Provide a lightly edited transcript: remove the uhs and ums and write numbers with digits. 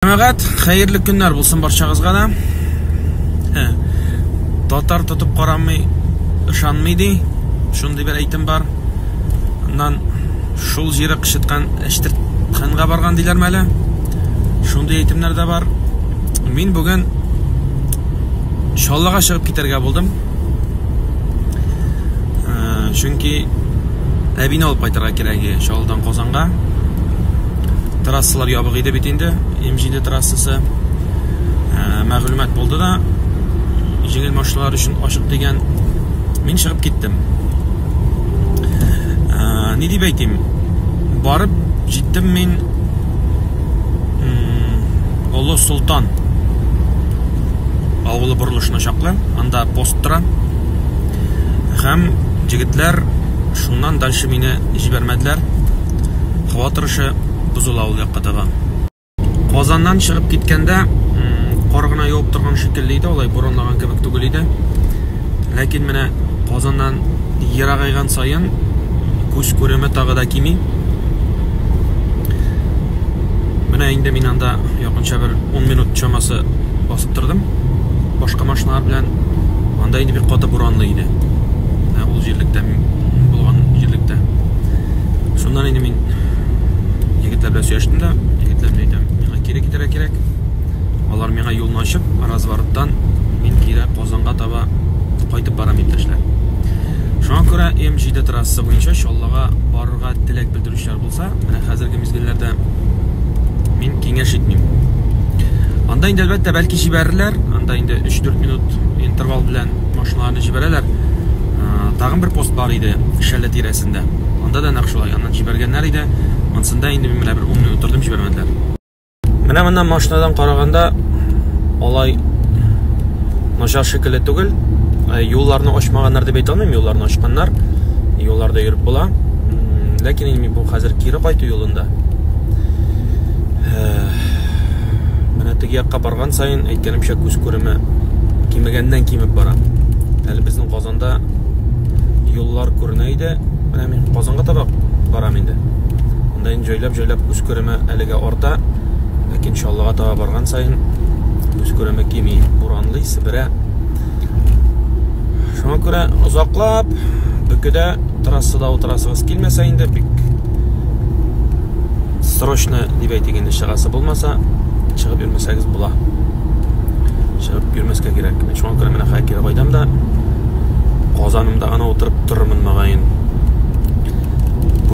Җәмәгать, хәерле көннәр булсын барчагызга да. Татар тотып карамый, ышанмый ди. Шундый бер әйтем бар. Аннан шул җире кычыткан әчтертканга барган диләрме әле? Шундый әйтемнәр дә бар. Мин бүген Чаллыга чыгып китәргә булдым. Чөнки әбине алып кайтырга кирәк иде Чаллыдан Казанга. Трассалар ябык иде бит инде, М7 трассасы. Мәгълүмат булды да, җиңел машиналар өчен ачык дигән. Мин чыгып киттем. Ни дип әйтим? Барып җиттем мин Олы Солтан авылы борылышына чаклы. Анда пост тора. Һәм җегетләр шуннан дальше мине җибәрмәделәр. Һава торышы бозыла ул якка таба. Казаннан чыгып киткәндә кар гына явып торган шикелле иде, алай буранлаган кебек түгел иде. Ләкин менә Казаннан ерагайган саен күз күреме тагы да кими. Менә инде мин анда якынча бер 10 минут чамасы басып тордым. Башка машиналар белән анда инде бик каты буранлы иде. Менә ул җирлектә булган җирлектә. Шуннан инде мин егетләр белән сөйләштем дә, егетләр белән әйтәм, миңа кире китәргә кирәк. Алар миңа юлны ачып, развороттан мин кире Казанга таба кайтып барам, иптәшләр. Шуңа күрә М7 трассасы буенча Чаллыга барырга теләк белдерүчеләр булса, менә хәзерге мизгелләрдә мин киңәш итмим. Анда инде әлбәттә бәлки җибәрерләр, анда инде 3-4 минут интервал белән машиналарны җибәрәләр. Тагын бер пост бар иде Шәле тирәсендә. Анда да нәкъ шулай, аннан җибәргәннәр иде. Монсында инде мин менә бер 10 минут тордым, җибәрмәделәр. Менә моннан машинадан караганда алай начар шикелле түгел. Юлларны ачмаганнар дип әйтә алмыйм, юлларны ачканнар. Юлларда йөреп була. Ләкин инде бу хәзер кире кайту юлында. Менә теге якка барган саен, әйткәнемчә, күз күреме кимегәннән кимеп бара. Әле безнең Казанда юллар күренә иде. Менә мин Казанга таба барам инде. Анда инде җайлап-җайлап күз күреме әлегә арта. Ләкин Чаллыга таба барган саен күз күреме кими, буранлый, себерә. Шуңа күрә озаклап бөкедә трассада утырасыгыз килмәсә инде бик срочно дип әйтик инде чыгасы булмаса, чыгып йөрмәсәгез була. Чыгып йөрмәскә кирәк. Мин шуңа күрә менә хәзер кире кайтам да Казанымда гына утырып торырмын мөгаен.